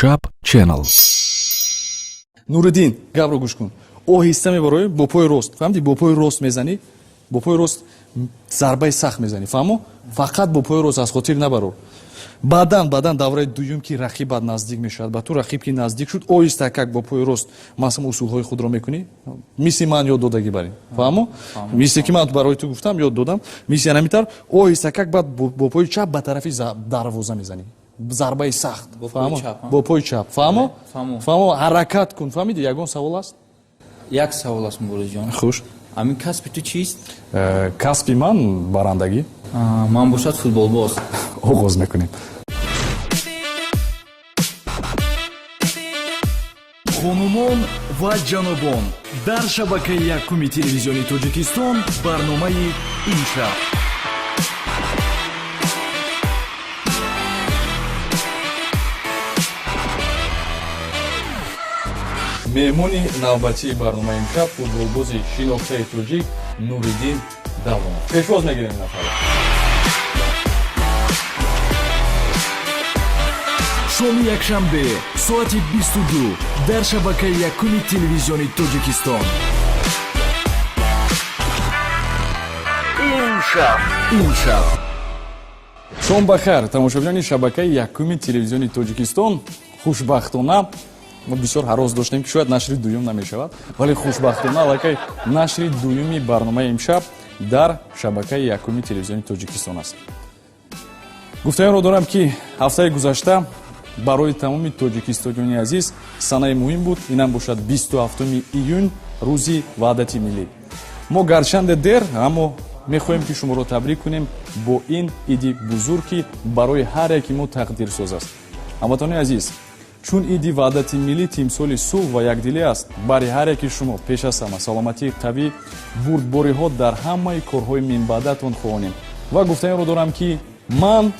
Имшаб Channel. Нуриддин, гапро гӯш кун. Оҳиста мебароӣ бо пои рост, фаҳмидӣ? Бо пои рост мезанӣ, бо пои рост зарбаи сахт мезанӣ, фаҳмо? Фақат бо пои рост, аз хотир набарор. Баъдан давраи дуюм, ки рақибат наздик мешавад ба ту, рақиб ки наздик шуд, оҳиста как бо пои рост масалан усулҳои худро мекунӣ, мисли ман ёд додагӣ барин, фаҳмо? Мисле ки ман барои ту гуфтам, ёд додам, мисли ҳамин тавр оҳиста как баъд бо пои чап ба тарафи дарвоза мезанӣ, зарбаи сахт, фаҳмо? Бо пои чап, фаҳмо? Фаҳмо? Ҳаракат кун, фаҳмидӣ? Ягон савол аст? Як савол аст, Муборизҷон. Хуш. Ҳамин касби ту чист? Касби ман барандагӣ. Ман бошад футболбоз. Оғоз мекунем. Хонумон ва ҷанобон, дар шабакаи якуми телевизиони Тоҷикистон барномаи «Имшаб». Меҳмони навбатии барномаи «Имшаб» футболбози шинохтаи тоҷик Нуриддин Давронов. Пешвоз мегирем нафарро. Шоми якшанбе соати 22 дар шабакаи якуми телевизиони Тоҷикистон «Имшаб». «Имшаб». Шом бахайр, тамошобинони шабакаи якуми телевизиони Тоҷикистон. Хушбахтона, мо бисёр ҳарос доштем, ки шояд нашри дуюм намешавад, вале хушбахтона аллакай нашри дуюми барномаи «Имшаб» дар шабакаи якуми телевизиони Тоҷикистон аст. Гуфтаёнро дорам, ки ҳафтаи гузашта барои тамоми тоҷикистониёни азиз санаи муҳим буд. Инам бошад 27 июн, рӯзи Ваҳдати миллӣ. Мо гарчанде дер, аммо мехоҳем, ки шуморо табрик кунем бо ин иди бузург, ки барои ҳар яки мо тақдирсоз аст. Ҳамватанони азиз, чун иди Ваҳдати миллӣ тимсоли сулҳ ва якдилӣ аст, бари ҳар яки шумо пеш аз ҳама саломатии қавӣ, бурдбориҳо дар ҳамаи корҳои минбаъдатон хоҳонем. Ва гуфтаинро дорам, ки ман,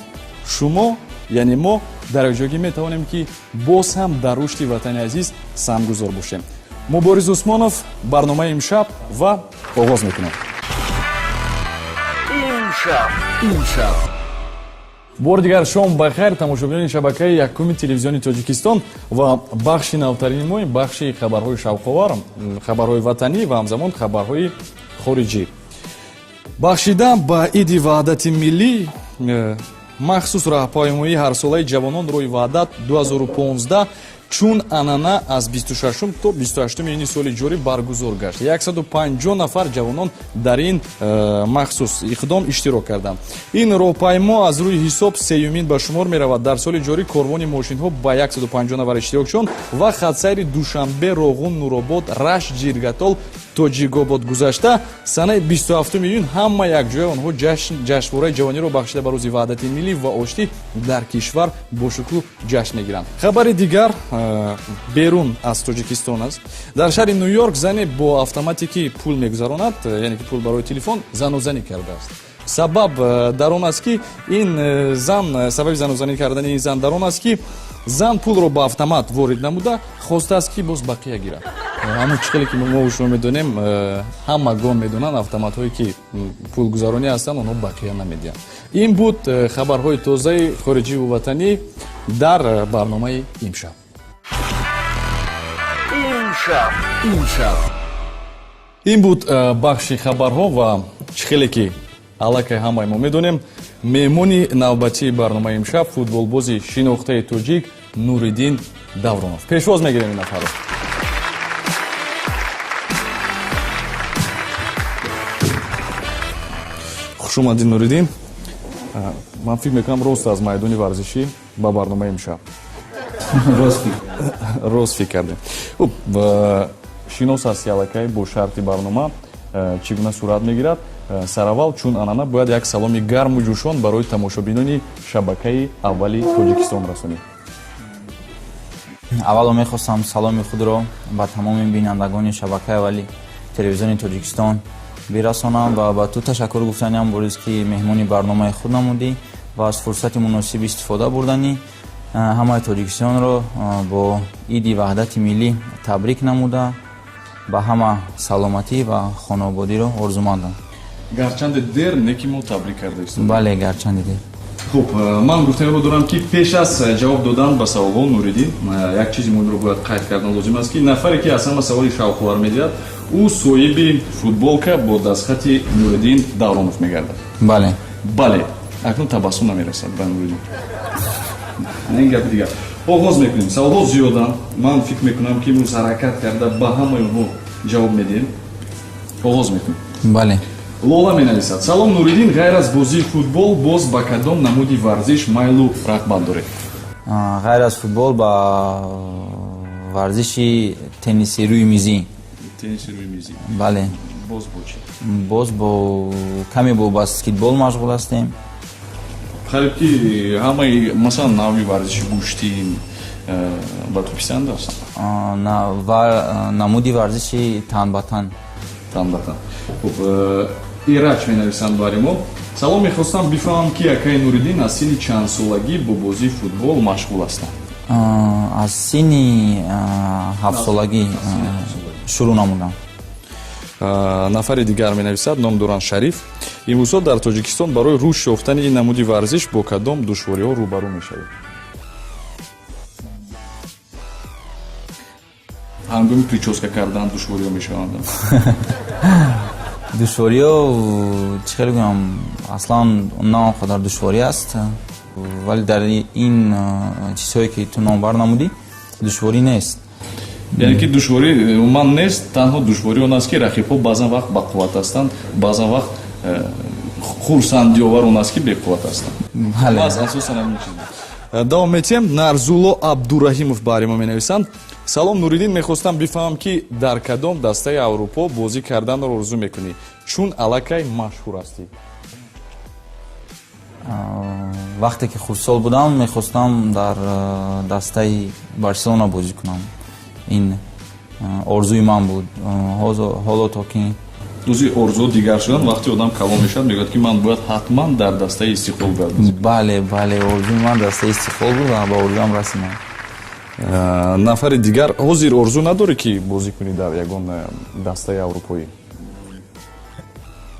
шумо, яъне мо дар якҷоягӣ метавонем, ки боз ҳам дар рушди ватани азиз саҳмгузор бошем. Мубориз Усмонов, барномаи «Имшаб», ва оғоз мекунем. «Имшаб». «Имшаб». Бори дигар шом бахайр, тамошобинони шабакаи якуми телевизиони Тоҷикистон ва бахши навтарини мо, бахши хабарҳои шавқовар, хабарҳои ватанӣ ва ҳамзамон хабарҳои хориҷӣ. Бахшида ба иди Ваҳдати миллӣ, махсус раҳпаймоии ҳарсолаи ҷавонон «Роҳи ваҳдат 2015» чун анъана аз 26 то 28 июни соли ҷорӣ баргузор гашт. 150 нафар ҷавонон дар ин махсус иқдом иштирок карданд. Ин роҳпаймо аз рӯи ҳисоб сеюмин ба шумор меравад. Дар соли ҷорӣ корвони мошинҳо ба 150 нафар иштирокчиён ва хатсайри Душанбе, Роғун, Нуробод, Рашт, Ҷиргатол, Тоҷикобод гузашта, санаи 27 июн ҳама якҷоя онҳо ҷашнвораи ҷавониро бахшида ба рӯзи Ваҳдати миллӣ ва оштӣ дар кишвар бошукӯҳ ҷашн мегиранд. Хабари дигар берун аз Тоҷикистон аст. Дар шаҳри Ню Йорк зане бо автомате, ки пул мегузаронад, яъне ки пул барои телефон, занозанӣ кардааст. Сабаб дар он аст, ки ин зан, сабаби занозанӣ кардани ин зан дар он аст, ки зан пулро ба автомат ворид намуда, хостааст, ки боз бақия гирад. Ҳамон чӣ хеле ки мо шумо медонем, ҳамагон медонанд, автоматҳое ки пулгузаронӣ ҳастанд, онҳо бақия намедиҳанд. Ин буд хабарҳои тозаи хориҷиву ватанӣ дар барномаи «Имшаб». «Имшаб». «Имшаб». Ин буд бахши хабарҳо. Ва чӣ хеле ки аллакай ҳамаи мо медонем, меҳмони навбатии барномаи «Имшаб» футболбози шинохтаи тоҷик Нуриддин Давронов. Пешвоз мегирем ин нафарро. Хуш омадӣ, Нуриддин. Ман фикр мекунам, рост аз майдони варзишӣ ба барномаи «Имшаб». Рост фикр кардем. Хуб, шинос ҳасти аллакай бо шарти барнома, чӣ гуна сурат мегирад. Сараввал, чун анъана, бояд як саломи гарму ҷӯшон барои тамошобинони шабакаи аввали Тоҷикистон расонӣ. Аввало мехостам саломи худро ба тамоми бинандагони шабакаи аввали телевизиони Тоҷикистон бирасонам ва ба ту ташаккур гуфтаниам, Борис, ки меҳмони барномаи худ намудӣ ва аз фурсати муносиб истифода бурданӣ, ҳамаи тоҷикистонро бо иди Ваҳдати миллӣ табрик намуда, ба ҳама саломатӣ ва хонаободиро орзумандам. Гарчанде дер, не ки мо табрик карда истодем. Бале, гарчанде дер. Хуб, ман гуфтаниро дорам, ки пеш аз ҷавоб додан ба саволҳо, Нуриддин, як чизи муҳимро бояд қайд кардан лозим аст, ки нафаре, ки аз ҳама саволи шавқовар медиҳад, ӯ соҳиби футболка бо дастхати Нуриддин Давронов мегардад. Бале. Бале, акнун табассум намерасад ба Нуриддин, ин гапи дигар. Оғоз мекунем. Саволҳо зиёданд, ман фикр мекунам, ки имрӯз ҳаракат карда ба ҳамаи онҳо ҷавоб медиҳем. Оғоз мекунем. Бале. Лола менависад: «Салом, Нуриддин, ғайр аз бозии футбол боз ба кадом намуди варзиш майлу рағбат доред?» Ғайр аз футбол ба варзиши тенниси рӯи мизӣ. Тенниси рӯи мизӣ. Бале. Боз бо чӣ? Боз бо каме бо баскетбол машғул ҳастем. Қариб ки ҳамаи, масалан, навъи варзиши гӯштӣ ба ту писанд аст? Намуди варзиши тан ба тан. Тан ба тан. Хуб, Ирач менависанд бари мо: «Салом, мехостам бифаҳмам, ки акаи Нуриддин аз синни чандсолагӣ бо бозии футбол машғул ҳастанд?» Аз синни 7-солагӣ шурӯъ намудам. Нафари дигар менависад, ном доранд Шариф: «Имрӯзҳо дар Тоҷикистон барои рушд ёфтани ин намуди варзиш бо кадом душвориҳо рӯбарӯ мешавед? Ҳангоми причёска кардан душвориҳо мешаванд?» Душвориҳо, чӣ хеле гӯям, аслан на он қадар душворӣ аст, вале дар ин чизҳое, ки ту номбар намудӣ, душворӣ нест. Яъне ки душворӣ умуман нест, танҳо душворӣ он аст, ки рақибҳо баъзан вақт бақувват ҳастанд, баъзан вақт хурсандиовар он аст, ки беқувват ҳастанд. Асосан ҳамин чиз. Давом метиҳем. Нарзулло Абдураҳимов баҳри мо менависанд: «Салом, Нуриддин, мехостам бифаҳмам, ки дар кадом дастаи Аврупо бозӣ карданро орзу мекунӣ, чун аллакай машҳур ҳастӣ?» Вақте ки хурдсол будам, мехостам дар дастаи Барселона бозӣ кунам. Ин орзуи ман буд. Ҳоло то ки Рӯзи орзуҳо дигар шуданд. Вақте одам калон мешавад, мегӯяд, ки ман бояд ҳатман дар дастаи Истиқлол бояд. Бале, бале, орзуи ман дастаи Истиқлол буд ва ба орзуам расидам. Нафари дигар: «Ҳозир орзу надорӣ, ки бозӣ кунӣ дар ягон дастаи аврупоӣ?»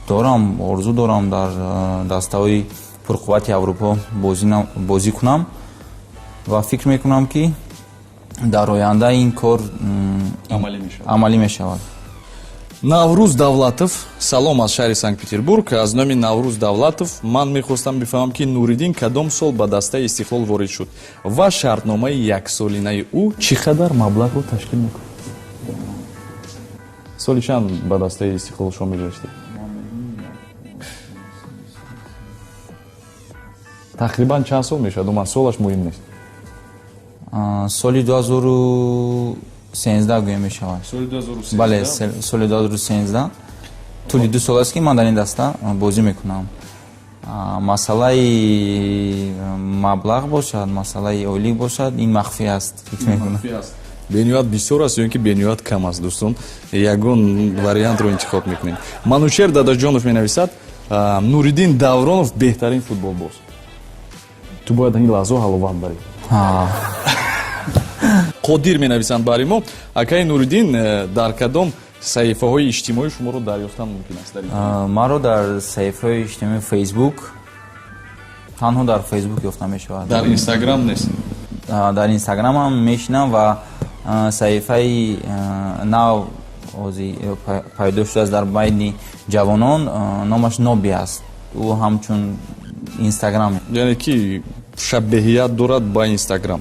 Дорам, орзу дорам дар дастаҳои пурқуввати Аврупо бозӣ кунам ва фикр мекунам, ки дар оянда ин кор амалӣ мешавад. Наврӯз Давлатов: «Салом аз шаҳри Санкт Петербург. Аз номи Наврӯз Давлатов ман мехостам бифаҳмам, ки Нуриддин кадом сол ба дастаи Истиқлол ворид шуд ва шартномаи яксолинаи ӯ чӣ қадар маблағро ташкил мекунад?» Соли чанд ба дастаи Истиқлол шомил гаштед? Тақрибан чанд сол мешавад? Уман солаш муҳим нест. Соли 2013 гӯя мешавад. Бале, соли 2013. Тӯли 2 сол аст, ки ман дар ин даста бозӣ мекунам. Масъалаи маблағ бошад, масъалаи ойлик бошад, ин махфӣ аст, фикр мекунам. Бениҳоят бисёр аст ё ин ки бениҳоят кам аст? Дӯстон, ягон вариантро интихоб мекунем. Манучер Дадаҷонов менависад: «Нуриддин Давронов беҳтарин футболбоз». Ту бояд ин лаҳзао ҳаловат барӣ. Қодир менависанд бари мо: «Акаи Нуриддин, дар кадом саҳифаҳои иҷтимоӣ шуморо дарёфтан мумкин аст?» Маро дар саҳифаҳои иҷтимоии Фейсбук, танҳо дар Фейсбук ёфта мешавад. Дар Инстаграм нест? Дар Инстаграмам мешинам ва саҳифаи нав ҳозир пайдо шудааст дар байни ҷавонон, номаш Ноби аст, ӯ ҳамчун Инстаграм. Яъне ки шабеҳият дорад ба Инстаграм.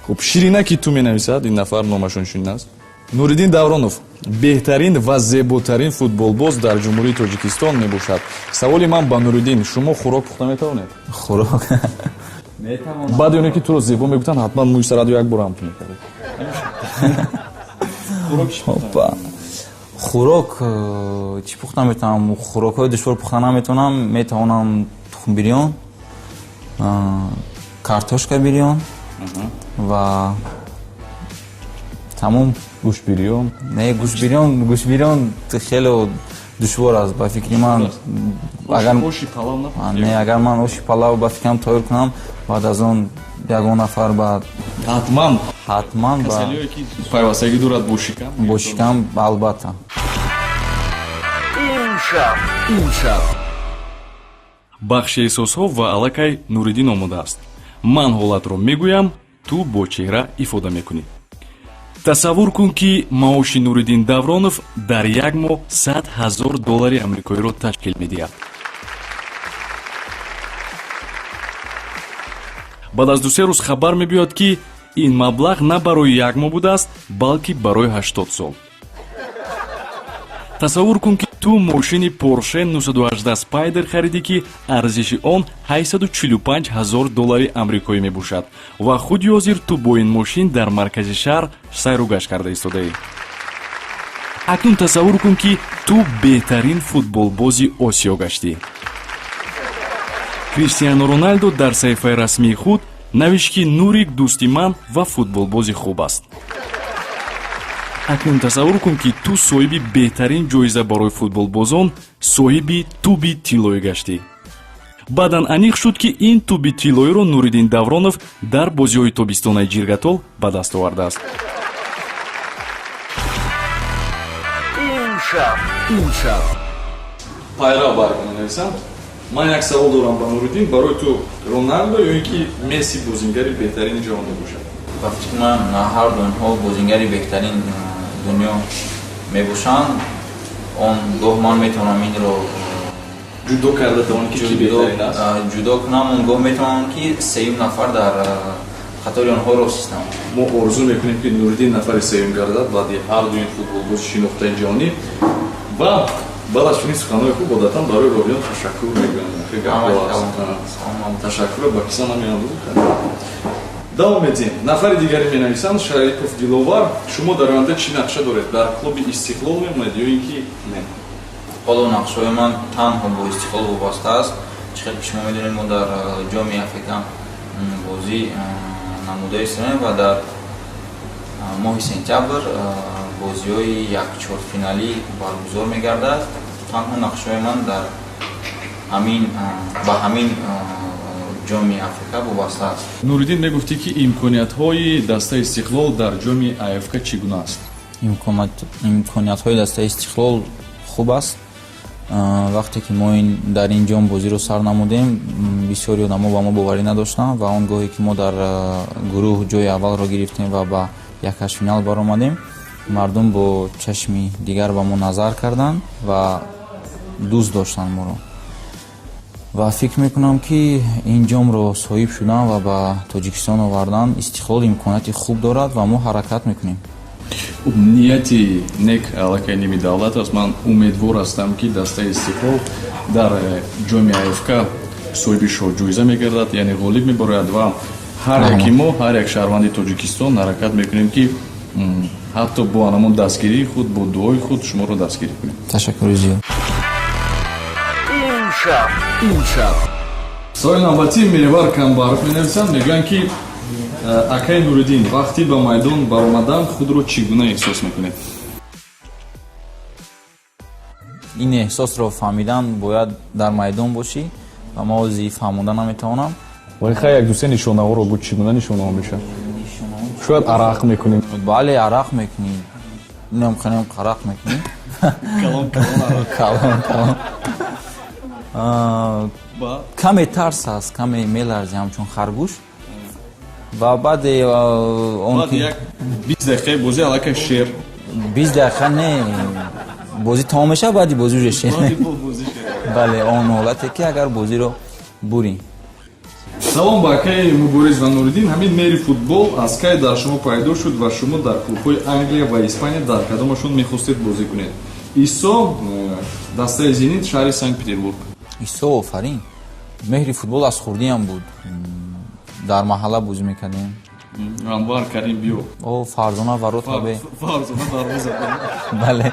Хуб, Ширина ки ту менависад, ин нафар номашон чунин аст: «Нуриддин Давронов беҳтарин ва зеботарин футболбоз дар Ҷумҳурии Тоҷикистон мебошад. Саволи ман ба Нуриддин: шумо хӯрок пухта метавонед?» Хӯрок? Баъди оне ки туро зебо мегуфтанд, ҳатман мӯи сарадо як бор ҳам ту мекардед. Хӯрок чӣ пухта метавонам? Хӯрокҳои душвор пухта наметавонам. Метавонам тухмбирён, картошка бирён ва тамом. Гӯштбирён? Не, гӯштбирён, гӯштбирён хеле душвор аст, ба фикри ман. Агар не, агар ман оши палав, ба фикрам, тайёр кунам, баъд аз он ягон нафар ба Ҳатман. Ҳатман. Касалиҳое ки пайвастагӣ дорад бо шикам. Бо шикам, албатта. Имшаб, имшаб. Бахши эҳсосҳо ва аллакай Нуриддин омодааст. Ман ҳолатро мегӯям, ту бо чеҳра ифода мекунӣ. Тасаввур кун, ки маоши Нуриддин Давронов дар як моҳ 100 000 доллари амрикоиро ташкил медиҳад. Баъд аз 2-се рӯз хабар мебиёяд, ки ин маблағ на барои як моҳ будааст, балки барои 80 сол. Тасаввур кун, ки ту мошини Порше 918 Спайдер харидӣ, ки арзиши он 845 ҳазор доллари амрикоӣ мебошад, ва худи ҳозир ту бо ин мошин дар маркази шаҳр сайру гашт карда истодаӣ. Акнун тасаввур кун, ки ту беҳтарин футболбози Осиё гаштӣ. Криштиану Роналдо дар саҳифаи расмии худ навишт, ки Нурик дӯсти ман ва футболбози хуб аст. Акнун тасаввур кун, ки ту соҳиби беҳтарин ҷоиза барои футболбозон, соҳиби туби тиллоӣ гаштӣ. Баъдан аниқ шуд, ки ин туби тиллоиро Нуриддин Давронов дар бозиҳои тобистонаи Ҷиргатол ба даст овардааст. Имшаб. Пайрав барг менависам. Ман як савол дорам ба Нуриддин: барои ту Роналдо ё ин ки Месси бозингари беҳтарини ҷаҳон мебошад? Ба фикри ман, ҳар ду онҳо бозингари беҳтарин дунё мебошанд. Он гоҳ ман метавонам инро ҷудо карда тавонӣ, ки ки беҳтарин аст? Ҷудо кунам, он гоҳ метавонам, ки сеюм нафар дар қатори онҳо рост истам. Мо орзу мекунем, ки Нуриддин нафари сеюм гардад баъди ҳар дуи футболбози шинохтаи ҷаҳонӣ. Ва баъд аз чунин суханҳои хуб одатан барои ровиён ташаккур мегӯянд. Ташаккурро ба киса намеандозӣ. Давом медиҳем. Нафари дигаре менависанд, Шарипов Диловар: шумо дар оянда чӣ нақша доред? Дар клуби Истиқлол мемонед ё ин ки не? Ҳоло нақшаҳои ман танҳо бо Истиқлол вобаста аст. Чӣ хел ки шумо медонед, мо дар Ҷоми Африка бозӣ намуда истодаем ва дар моҳи сентябр бозиҳои якчорфиналӣ баргузор мегардад. Танҳо нақшаҳои ман дар ҳамин ба ҳамин Ҷоми Африка вобаста аст. Нуриддин, мегуфтӣ, ки имкониятҳои дастаи Истиқлол дар Ҷоми АФК чӣ гуна аст? Имкониятҳои дастаи Истиқлол хуб аст. Вақте ки мо дар ин ҷом бозиро сар намудем, бисёри одамо ба мо боварӣ надоштанд, ва он гоҳе ки мо дар гурӯҳ ҷои аввалро гирифтем ва ба якҳаштфинал баромадем, мардум бо чашми дигар ба мо назар карданд ва дӯст доштанд моро. Ва фикр мекунам, ки ин ҷомро соҳиб шудан ва ба Тоҷикистон овардан, Истиқлол имконияти хуб дорад ва мо ҳаракат мекунем. Нияти нек аллакай ними давлат аст. Ман умедвор ҳастам, ки дастаи Истиқлол дар ҷоми АФК соҳиби шоҳҷоиза мегардад, яъне ғолиб мебарояд, ва ҳар яки мо, ҳар як шаҳрванди Тоҷикистон ҳаракат мекунем, ки ҳатто бо анамон дастгирии худ, бо дуои худ шуморо дастгирӣ кунем. Ташаккури зиёд. Имшаб. Саволи навбатӣ Мевар Камбаров менависанд, мегӯянд, ки акаи Нуриддин, вақте ба майдон баромадан худро чӣ гуна эҳсос мекунед? Ин эҳсосро фаҳмидан бояд дар майдон бошӣ ва ма ози фаҳмонда наметавонам. Вале хай, як дусе нишонаҳоро гӯ, чӣ гуна нишонаҳо мешавад? Шояд арақ мекунем? Бале, арақ мекунӣ, инам ханем, арақ мекунӣ. Калон калон. Калон калон. Каме тарс аст, каме меларзи ҳамчун харгӯш ва баъде он 20 дақиқаи бозӣ аллакай шер. 20 дақиқа не, бозӣ тамом мешавад, баъди бозӣ уже шер. Бале, он ҳолате ки агар бозиро бурӣ. Салом ба акаи Мубориз ва Нуриддин. Ҳамин меҳри футбол аз кай дар шумо пайдо шуд ва шумо дар клубҳои Англия ва Испания дар кадомашон мехостед бозӣ кунед? Исо, дастаи Зенит, шаҳри Санкт Петербург. Исо, офарин. Меҳри футбол аз хурдиам буд. Дар маҳалла бозӣ мекардем. Анвар, Карим, биё. О, Фарзона, ворота бе. Фарзона, дарвоза. Бале,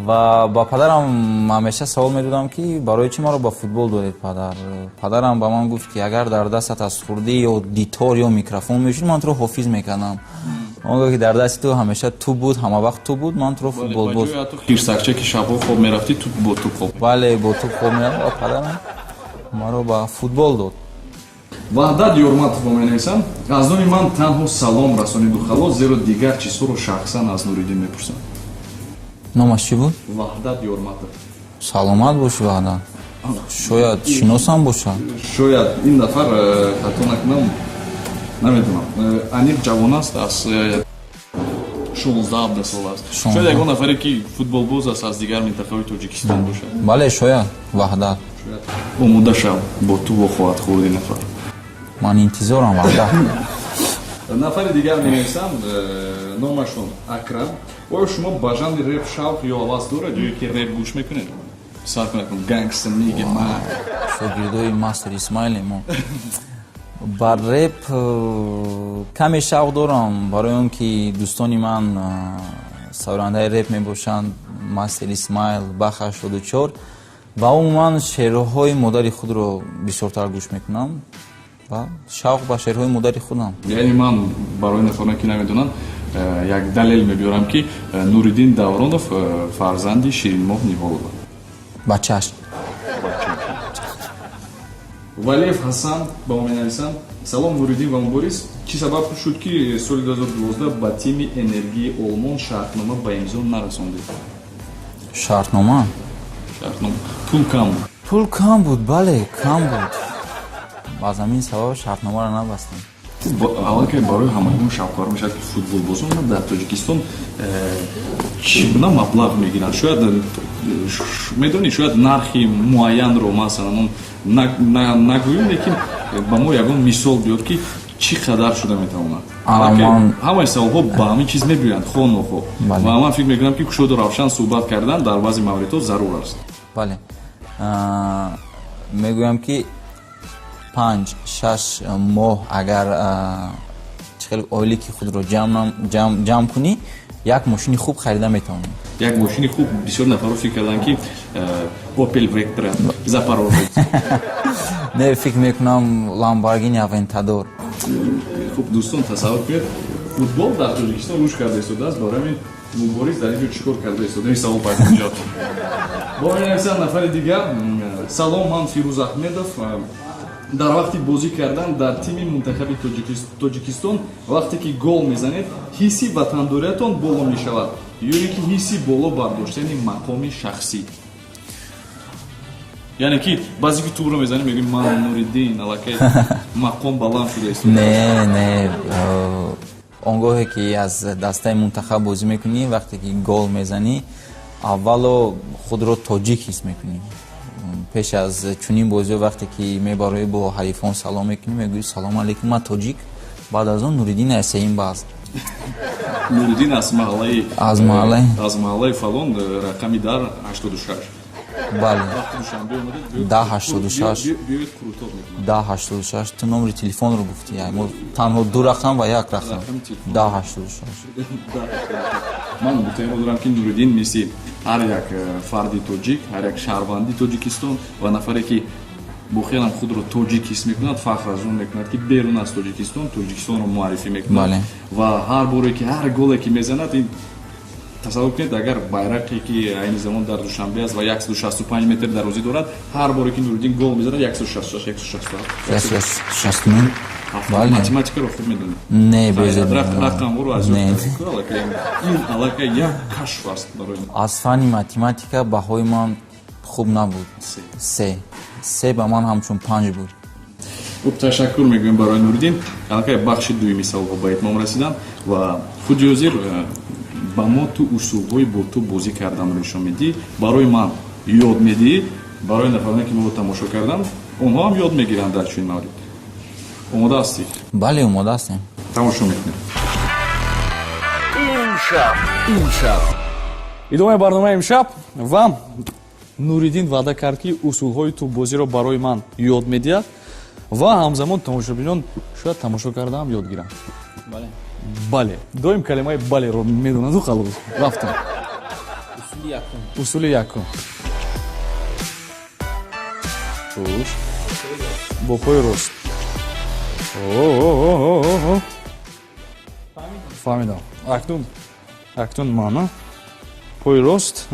ва ба падарам ҳамеша савол медодам, ки барои чӣ маро ба футбол додед, падар? Падарам ба ман гуфт, ки агар дар дастат аз хурдӣ ё дитор ё микрофон мешуд, ман туро ҳофиз мекардам. Он гоҳ ки дар дасти ту ҳамеша туп буд, ҳама вақт туп буд, ман туро футболбоз. Хирсакча, ки шабҳо хоб мерафтӣ, ту бо туп хоб. Бале, бо туп хоб мерафтам ва падарам маро ба футбол дод. Ваҳдат Ёрматов менависанд: аз номи ман танҳо салом расониду халос, зеро дигар чизҳоро шахсан аз Нуриддин мепурсам. Номаш чӣ буд? Ваҳдат Ёрматов. Саломат бошӣ, Ваҳдат. Шояд шиносам бошад. Шояд ин нафар, хато накунам, намедонам, аниқ ҷавон аст, аз 16-17 сол аст. Шояд ягон нафаре, ки футболбоз аст, аз дигар минтақаҳои Тоҷикистон бошад. Бале, шояд, Ваҳдат. Омода шав, бо ту вохоҳад хӯрд ин нафар. Ман интизорам, Ваҳдат. Нафари дигар менависанд, номашон Акрам: оё шумо ба жанри реп шавқ ё ҳавас доред ё ки реп гӯш мекунед? Сар кунад, gangsta nigga ма. Шогирдои Мастер Исмаиле мо. Ба реп каме шавқ дорам, барои он ки дӯстони ман сарояндаи реп мебошанд, Мастер Исмаил, Бах 84, ва умуман шеърҳои модари худро бисёртар гӯш мекунам ва шавқ ба шеърҳои модари худам. Яъне ман барои нафароне, ки намедонанд, як далел мебиёрам, ки Нуриддин Давронов фарзанди Ширинмоҳ Ниҳолова. Бачааш. Валиев Ҳасан ба мо менависанд: салом, Нуриддин ва Муборис, чӣ сабаб шуд, ки соли 2012 ба тими Энергии Олмон шартнома ба имзо нарасондед? Шартнома? Шартнома, пул кам буд. Пул кам буд, бале, кам буд. Аз ҳамин сабаб шартномаро набастем. Аллакай барои ҳамагон шавқовар мешавад, ки футболбозон дар Тоҷикистон чӣ гуна маблағ мегиранд. Шояд медонӣ, шояд нархи муайянро масалан нагӯем, лекин ба мо ягон мисол биёд, ки чӣ қадар шуда метавонад. Ҳамаи саволҳо ба ҳамин чиз мебиёянд, хо нохо, ва ман фикр мекунам, ки кушоду равшан суҳбат кардан дар баъзе мавридҳо зарур аст. Бале, мегӯям, ки 5-6 моҳ агар чӣ хел ойлики худро ҷамъ кунӣ, як мошини хуб харида метавонӣ. Як мошини хуб. Бисёр нафарро фикр карданд, ки Опел Вектра, Запорожец. Не, фикр мекунам, Ламборгини Авентадор. Хуб, дӯстон, тасаввур кунед, футбол дар Тоҷикистон рушд карда истодааст, барои ҳамин Мубориз дар ин ҷо чӣ кор карда истода, ин савол пайдо мешавад. Бо менависанд нафари дигар: салом, ман Фирӯз Аҳмедов. Дар вақти бозӣ кардан дар тими мунтахаби Тоҷикистон, вақте ки гол мезанед, ҳисси ватандориятон боло мешавад ё ин ки ҳисси боло бардоштани мақоми шахсӣ? Яъне ки баъзе ки тӯбро мезанем, мегӯем: ман Нуриддин, аллакай мақом баланд шуда истода. Не, он гоҳе ки аз дастаи мунтахаб бозӣ мекунӣ, вақте ки гол мезанӣ, аввало худро тоҷик ҳис мекунӣ. Пеш аз чунин бозиҳо, вақте ки мебароӣ, бо ҳарифон салом мекунӣ, мегӯӣ: «Салому алейкум, ман тоҷик». Баъд аз он Нуриддин аз баъз. Нуриддин аз маҳаллаи аз маҳаллаи аз маҳаллаи фалон, рақами дар 86. Бале. Душанбе омадед. 1086. Биёед, қурутоб мекунам. 1086. Ту номери телефонро гуфтӣ, мо танҳо ду рақам ва як рақам, 1086. Ман гуфтаниро дорам, ки Нуриддин мисли ҳар як фарди тоҷик, ҳар як шаҳрванди Тоҷикистон ва нафаре, ки воқеан худро тоҷик ҳис мекунад, фахр аз он мекунад, ки берун аз Тоҷикистон Тоҷикистонро муаррифӣ мекунад. Ва ҳар боре ки, ҳар голе ки мезанад, ин тасаввур кунед, агар байрақе, ки айни замон дар Душанбе аст ва 165 метр дарозӣ дорад, ҳар боре ки Нуриддин гол мезанад, 166, 167. Математикаро хуб медонед? Не. Рақамҳоро аз ин аллакай як кашф аст барои Аз фанни математика баҳои ман хуб набуд, се. Се ба ман ҳамчун панҷ буд. Хуб, ташаккур мегӯем барои Нуриддин. Аллакай бахши дуюми саволҳо ба итмом расиданд ва худи ҳозир ба мо ту усулҳои бо ту бозӣ карданро нишон медиҳӣ, барои ман ёд медиҳӣ, барои нафароне, ки моро тамошо карданд, онҳо ҳам ёд мегиранд. Дар чунин маврид омода ҳастӣ? Бале, омода ҳастем. Тамошо мекунем. Имшаб, имшаб. Идомаи барномаи имшаб, ва Нуриддин ваъда кард, ки усулҳои тӯббозиро барои ман ёд медиҳад ва ҳамзамон тамошобинон шояд тамошо кардаам ёд гиранд. Бале, доим калимаи балеро медонаду халос. Рафтем, усули якум. Хуш, бо пои рост. Фаҳмидам. Акнун мана пои рост.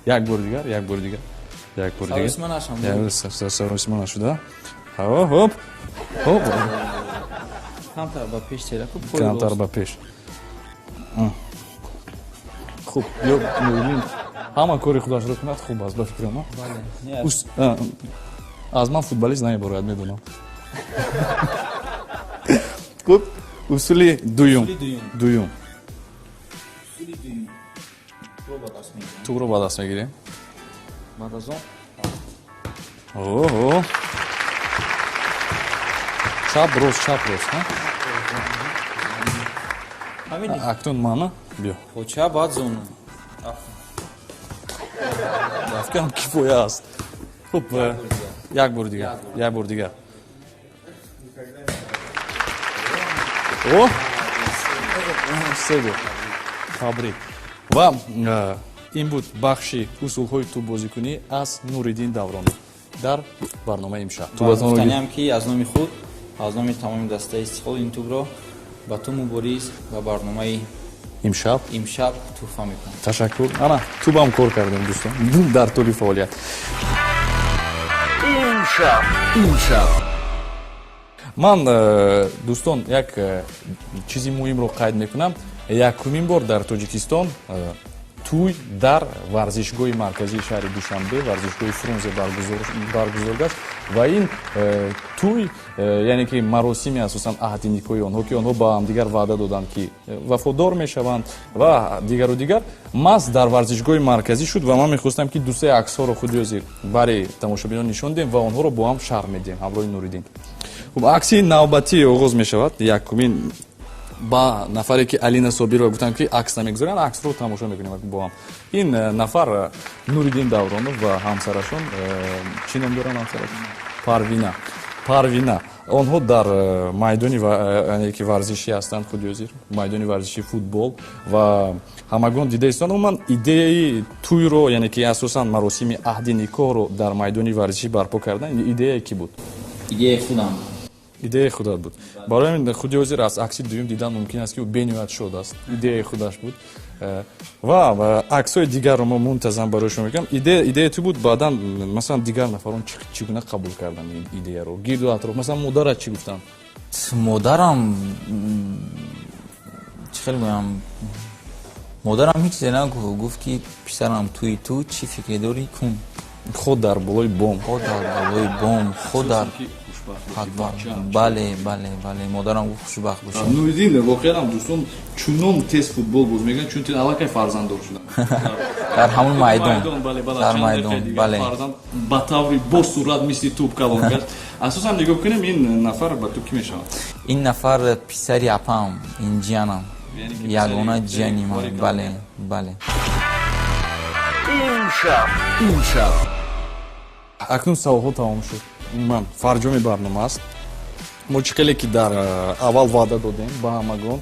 Як бори дигар, як бори дигар, як бори дигар. Саросима нашуда. Хоп, хоп. Камтар ба пеш. Камтар ба пеш. Хуб, биё, мебинем. Ҳама кори худашро кунад, хуб аст, ба фикрам. Аз ман футболист намебарояд, медонам. Хуб, усули дуюм. Дуюм. Тӯбро ба даст мегирем. Баъд аз он Оҳо. Чап рост, чап рост, ҳа? Акнун мана, биё. Поча баъд зону. Фикрам кифоя аст. Хуб, як бор дигар, як бор дигар. О! Се гол. Табрик. Ва ин буд бахши усулҳои тӯббозикунӣ аз Нуриддин Давронов дар барномаи имшаб. Гуфтаниам ки аз номи худ, аз номи тамоми дастаи Истиқлол ин тӯбро ба ту, Мубориз, ба барномаи имшаб туҳфа мекунам. Ташаккур. Ана, тӯбам кор кардем, дӯстон, дар тӯли фаъолият. Имшаб. Ман, дӯстон, як чизи муҳимро қайд мекунам. Якумин бор дар Тоҷикистон тӯй дар варзишгоҳи марказии шаҳри Душанбе, варзишгоҳи Фрунзе баргузор гашт ва ин тӯй, яъне ки маросими асосан аҳди никоҳи онҳо, ки онҳо ба ҳамдигар ваъда доданд, ки вафодор мешаванд ва дигару дигар, маҳз дар варзишгоҳи марказӣ шуд ва ман мехостам, ки дусе аксҳоро худи ҳозир барои тамошобинон нишон диҳем ва онҳоро бо ҳам шарҳ медиҳем ҳамроҳи Нуриддин. Хуб, акси навбатӣ оғоз мешавад. Якумин ба нафаре ки Алина Собирова гуфтанд, ки акс намегузоранд, аксро тамошо мекунем бо ҳам. Ин нафар Нуриддин Давронов ва ҳамсарашон, чӣ ном доранд ҳамсарашон? Парвина. Парвина. Онҳо дар майдони ки варзишӣ ҳастанд, худи ҳозир майдони варзиши футбол ва ҳамагон дида истанд. Умуман идеяи тӯйро, яъне ки асосан маросими аҳди никоҳро дар майдони варзишӣ барпо кардан, идеяе кӣ буд? Идеяи худам. Идеяи худат буд. Барои ҳамин худи ҳозир аз акси дуюм дидан мумкин аст, ки ӯ бениҳоят шод аст. Идеяи худаш буд. Ва аксҳои дигарро мо мунтазам барои шумо мегӯям. Идеяи ту буд, баъдан масалан дигар нафарон чӣ гуна қабул карданд ин идеяро? Гирду атроф, масалан модарат чӣ гуфтанд? Модарам чӣ хел гӯям, модарам ҳеҷ чизе нагуфт, гуфт ки писарам, тӯи ту чӣ фикре дорӣ кун. Худ дар болои бом. Худ дар болои бом, худ дар бале, бале, бале. Модарам гуфт хушбахт бошӣ. Нуриддин, воқеан дӯстон чунон тез футбол боз мекунанд, чун аллакай фарзанддор шуданд. Дар ҳамон майдон. Дар майдон, бале. Фарзанд ба таври бо суръат мисли тӯб калон кард. Асосан нигоҳ кунем, ин нафар ба ту кӣ мешавад? Ин нафар писари апам, ин ҷиянам. Ягона ҷияни ман. Бале, бале. Имшаб. Акнун саволҳо тамом шуд. Умуман фарҷоми барнома аст. Мо чӣ хеле ки дар аввал ваъда додем ба ҳамагон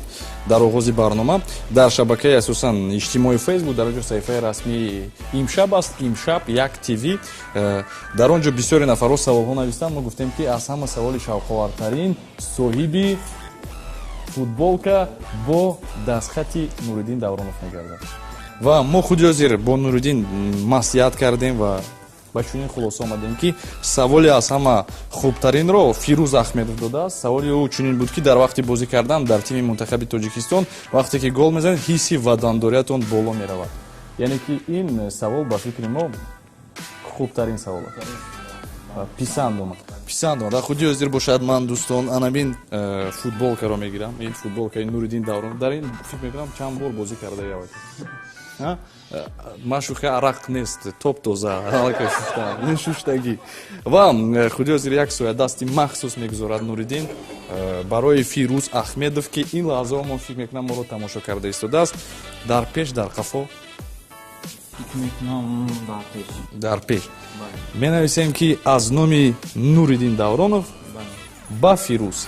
дар оғози барнома, дар шабакаи асосан иҷтимоии Фейсбук, дар он ҷо саҳифаи расмии имшаб аст, имшаб як ТВ. Дар он ҷо бисёри нафарҳо саволҳо навистанд. Мо гуфтем, ки аз ҳама саволи шавқовартарин соҳиби футболка бо дастхати Нуриддин Давронов мегардад. Ва мо худи ҳозир бо Нуриддин маслиҳат кардем ва ба чунин хулоса омадем, ки саволи аз ҳама хубтаринро Фирӯз Ахмедов додааст. Саволи ӯ чунин буд, ки дар вақти бозӣ кардан дар тими мунтахаби Тоҷикистон вақте ки гол мезанед, ҳисси ватандориятон боло меравад. Яъне ки ин савол ба фикри мо хубтарин савол аст. Писанд омад. Писанд омад. Худи ҳозир бошад, ман, дӯстон, анамин футболкаро мегирам. Ин футболкаи Нуриддин Давронов. Дар ин фикр мекунам чанд бор бозӣ карда явад. Ман шӯхи, арақ нест, топ тоза, аллакай шушта, шуштагӣ. Ва худи ҳозир як соядасти махсус мегузорад Нуриддин барои Фирӯз Ахмедов, ки ин лаҳзаҳо мо фикр мекунам моро тамошо карда истодааст. Дар пеш, дар қафо? Фикр мекунам дар пеш. Дар пеш. Менависем, ки аз номи Нуриддин Давронов ба Фирӯз.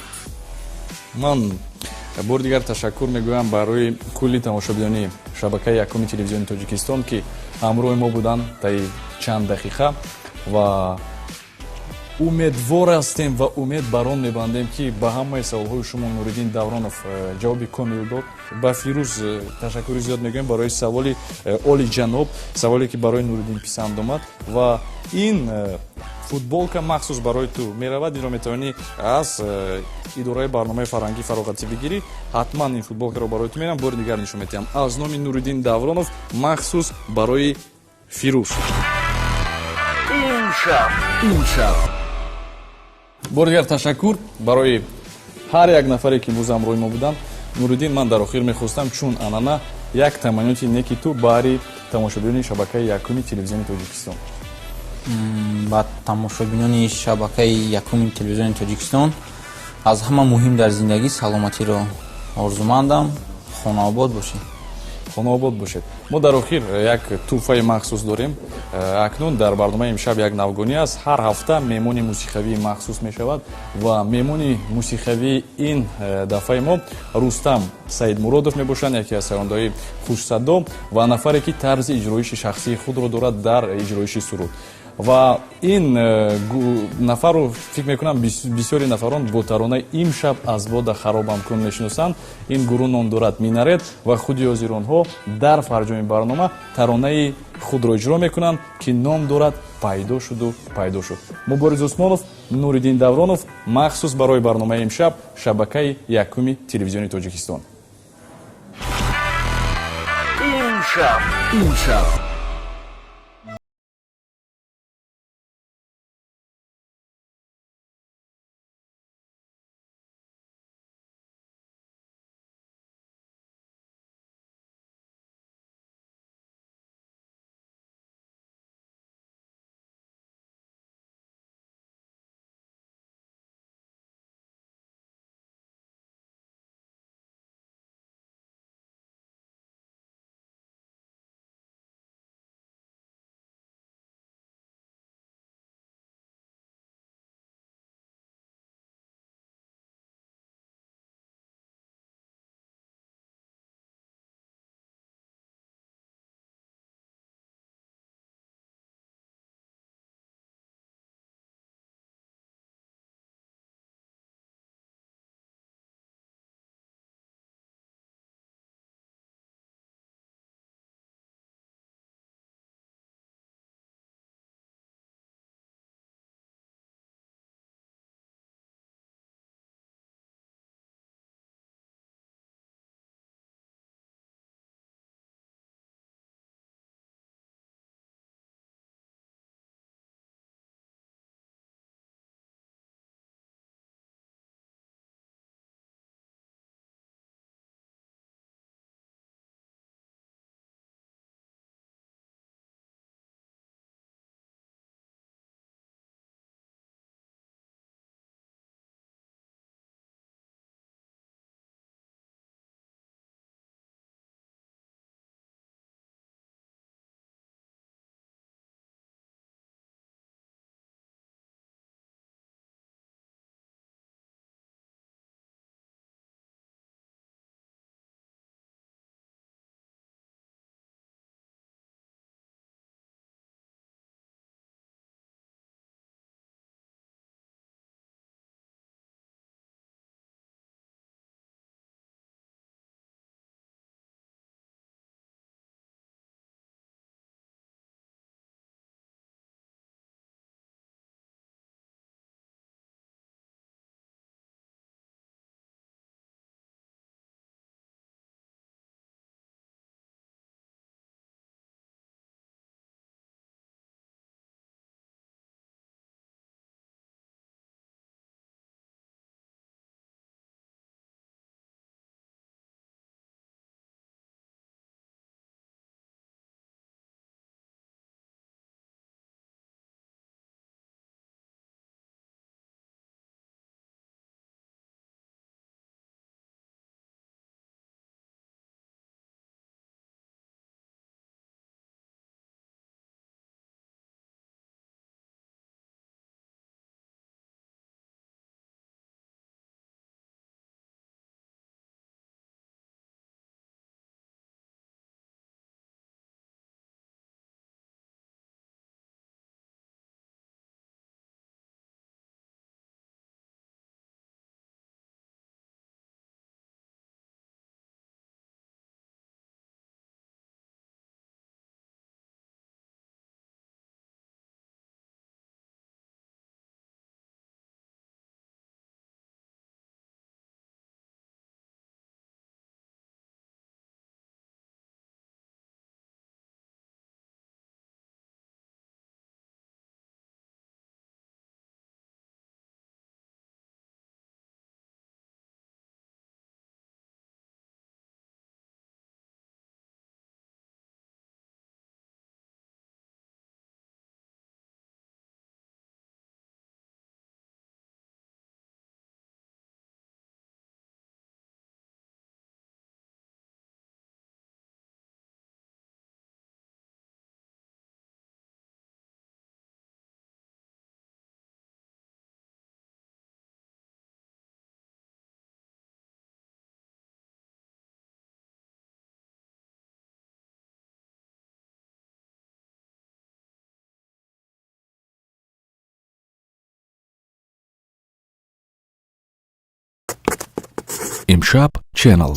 Ман бори дигар ташаккур мегӯям барои кулли тамошобинони шабакаи якуми телевизиони Тоҷикистон, ки ҳамроҳи мо буданд таи чанд дақиқа, ва умедвор ҳастем ва умед бар он мебандем, ки ба ҳамаи саволҳои шумо Нуриддин Давронов ҷавоби комил дод. Ба Фирӯз ташаккури зиёд мегӯем барои саволи олиҷаноб, саволе ки барои Нуриддин писанд омад, ва ин футболка махсус барои ту меравад. Инро метавонӣ аз идораи барномаи фарҳангӣ фароғатӣ бигирӣ. Ҳатман ин футболкаро барои ту мерам. Бори дигар нишон медиҳам, аз номи Нуриддин Давронов махсус барои Фирӯз. Имшаб, имшаб. Бори дигар ташаккур барои ҳар як нафаре, ки имрӯз ҳамроҳи мо буданд. Нуриддин, ман дар охир мехостам, чун анъана, як таманниёти неки ту баҳри тамошобинони шабакаи якуми телевизиони Тоҷикистон. Ба тамошобинони шабакаи якуми телевизиони Тоҷикистон аз ҳама муҳим дар зиндагӣ саломатиро орзумандам. Хонаобод бошед. Хонаобод бошед. Мо дар охир як тӯҳфаи махсус дорем. Акнун дар барномаи имшаб як навгонӣ аст. Ҳар ҳафта меҳмони мусиқавии махсус мешавад ва меҳмони мусиқавии ин дафъаи мо Рустам Саидмуродов мебошанд, яке аз сарондаҳои хушсадо ва нафаре, ки тарзи иҷроиши шахсии худро дорад дар иҷроиши суруд. Ва ин нафарро, фикр мекунам, бисёри нафарон бо таронаи «Имшаб аз бода харобам кун» мешиносанд. Ин гурӯҳ ном дорад Минарет ва худи ҳозир онҳо дар фарҷоми барнома таронаи худро иҷро мекунанд, ки ном дорад «Пайдо шуду пайдо шуд». Мубориз Усмонов, Нуриддин Давронов, махсус барои барномаи имшаб, шабакаи якуми телевизиони Тоҷикистон. Имшаб, имшаб. Имшаб Channel.